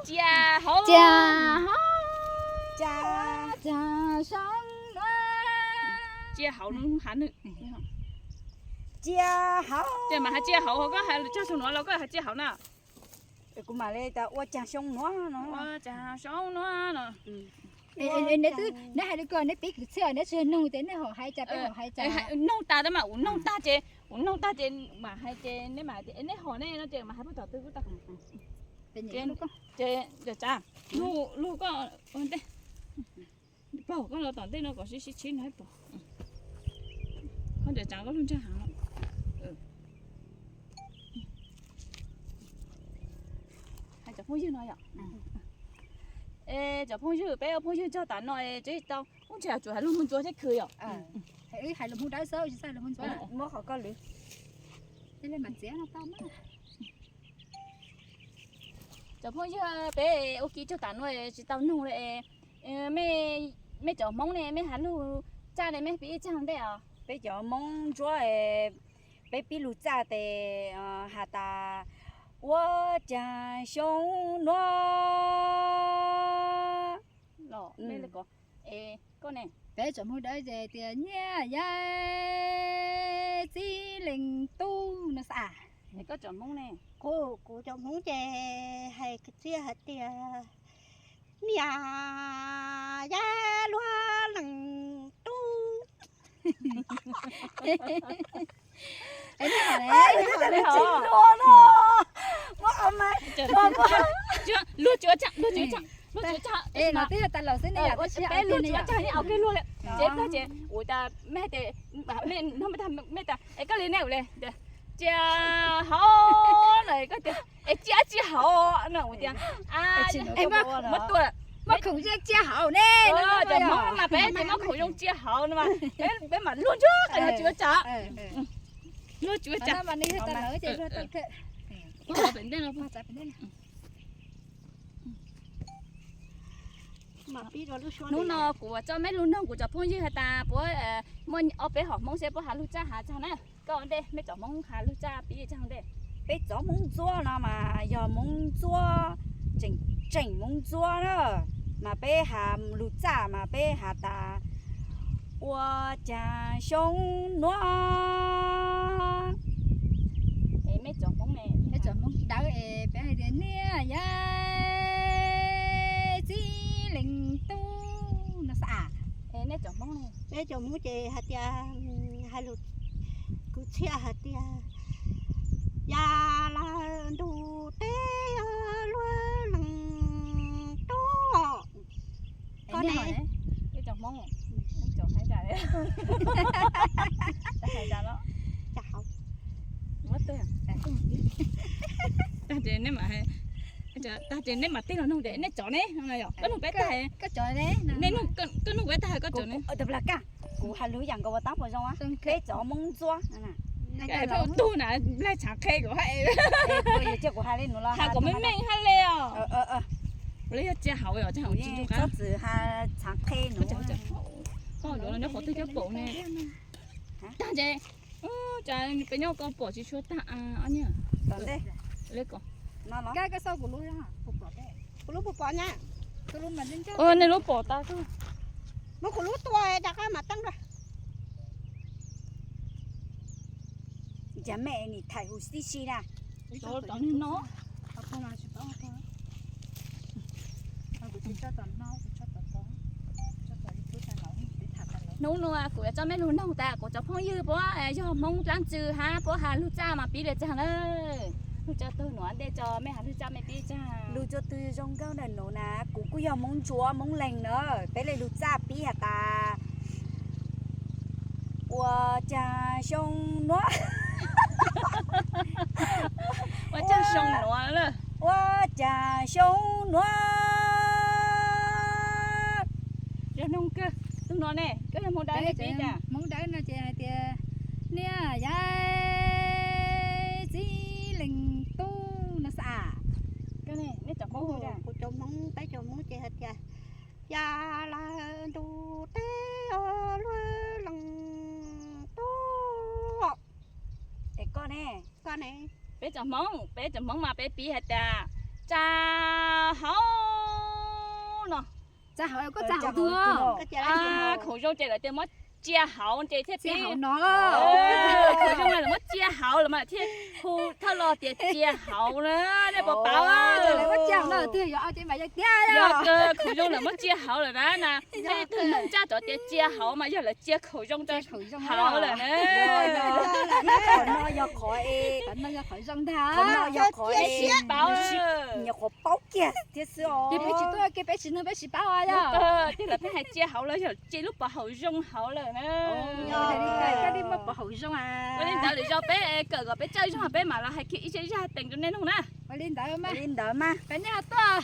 Cia hauv. Cia hauv. Cia hauv. Cia hauv. Cia hauv. Ces mas hais cia hauv, koj hais tsaug xyoo nuav los koj hais cia hauv na? Kuv mam li tas ua caag xyoo nuav no. Ua caag xyoo nuav no. Neb twb, neb hais li ko neb piv kwv txhiaj neb tsis nug ces neb hom hais cas peb hom hais cas. Nug tas tab mas, kuv nug tag ces, kuv nug tag ces mam hais ces neb mam tias neb hom ne no ces mam hais puag tom twg kuj tau. Ces, ces, tsav, lug koj ua ntej. Paug koj los tom ntej no kom sib sib tshib no pom. Qhov ntawd tsav koj lug ntsag heev no. Hais cov phooj ywg no yom. Es cov phooj ywg, peb ua phooj ywg txog tas no es tsis tau ub ntshai tsuas hais lug Hmoob Ntsuab thiab khwv yom. Hais lug Hmoob Dawb xwb tsis txhob hais lug Hmoob Ntsuab. Cov phooj ywg, peb ua ke txog tas no tsis tau nug li. Mej cov Hmoob ne mej has lug txaj ne mej pib ib txaj ntej os. Peb cov Hmoob Ntsuab peb pib lug txaj tes has tas ua caag xyoo nuav los. Koj ne? Peb cov Hmoob Dawb ces tias nyiaj yaib txib leej tub no xwb. Koj cov Hmoob ne? Kuv, kuv cov Hmoob ces hais kwv txhiaj hais tias nyiaj yaib luag leej tub. Luag cuav txaj, luag cuav txaj, luag cuav txaj, peb luag cuav txaj, luag cuav txaj, ces mej tas, mej tas, es koj li ne, cia hauv no, koj tias es cia tsis hauv no, kuv tias muab tua, muab khoom zoo cia hauv ne, cov Hmoob mas peb ces muab khoom zoo cia hauv no mas peb mam luag ntsuag qe luag cuav txaj, luag cuav txaj. Hnub no kuv tso mej lug noog kuv cov phooj ywg has tas puab muaj ob peb hom Hmoob seb puab has lug txaj has txag na. Koj ua ntej, mej cov Hmoob has lug txaj pib txag ntej. Peb cov Hmoob Ntsuab no mas yog Hmoob Ntsuab tseem, tseem Hmoob Ntsuab na, mas peb has lug txaj mas peb has tas ua caag xyoo nuav. Mej cov Hmoob ne, mej cov Hmoob Dawb es peb hais tias nyiaj yaib txib leej tub no xwb. Nej cov Hmoob ne? Peb cov Hmoob ces hais tias, hais lug kwv txhiaj hais tias ya la ntug teb luag leej tub. Koj ne? Peb cov Hmoob, cov hais tas, hais tas no, tag ces nej mam, tag ces nej mam tij los noog tias nej cov ne no yom. Koj noog peb tag, koj noog peb tag koj cov ne. Kuv has lug yaam nkaus ua taab puas zoo? Peb cov Hmoob Ntsuab. Peb ua tug na, laig tshaav qhe kuv hais, kuv hais li nuav los has kom meej meej hab le os. Kuv le yog cia hauv os, cia hauv tsis tug qab. Txhob txwm has tshaav qhe nuav. Koj yuav los nyob qhov twg coj pom ne? Tag ces, cas peb nyob ko pom tsis tshua tag ob niag. Koj xauj kuv lub, kuv lub puas pom na? Nej lub pom tas. Muab kuv lub tua rov qab mas teeb dua. Cas mej nim thaij huv tib si na. Hnub no kuv yuav coj mej lug noog tas kuv cov phooj ywg puab yog Hmoob dlaab tsi hab puab has lug txaj mas pib le caag na. Lug tso tug nuav ntej tso mej has lug txaj mej pib caag. Lug tso tug zoo nkauj ntawm nuav na, kuv kuj yog Hmoob Ntsuab Hmoob Leeg na, peb le lug txaj pib has tas ua caag xyoo nuav. Ua caag xyoo nuav, ua caag xyoo nuav. Yog noog kawg, tug nuav ne, koj yog Hmoob Dawb ne, Hmoob Dawb no ces hais tias niaj yaib txib leej tub no xwb. Kuv cov Hmoob, peb cov Hmoob ces hais tias ya la ntug teb luag leej tub. Es koj ne? Koj ne? Peb cov Hmoob, peb cov Hmoob mas peb pib hais tias Tsa hauv no. Tsa hauv, koj tsa hauv twg? Khoom zoo ces lawv tias muab tsia hauv ces thiaj pib no. Khoom zoo lawv muab tsia hauv lawm mas thiaj hu thawj los tias tsia hauv na. Nej puas paub? Lawv muab tsia hauv no twg yog ces mas yog tiag. Yog khoom zoo lawv muab tsia hauv lawm na na. Tej tug noog tsaj cov tias tsia hauv mas yog lawv tsia khoom zoo rau hauv lawm na. Qhov no yog qhov zoo ntag. Qhov no yog qhov sib paub. Nyuam qhuav paub kiag thiab xwb os. Ces peb tsis tuaj ke peb tsis nug peb tsis paub os yog. Ces lawv pheej hais tsia hauv los yog tsia lub pov haum zoo hauv lawm na. Koj li muaj pov haum zoo a. Ua li ntawd lwm zaus peb kawm kom peb txawj zog peb mam los hais kiag ib zaj tees rau nej mloog na. Ua li ntawd mas, ua li ntawd mas peb nej ho tuaj.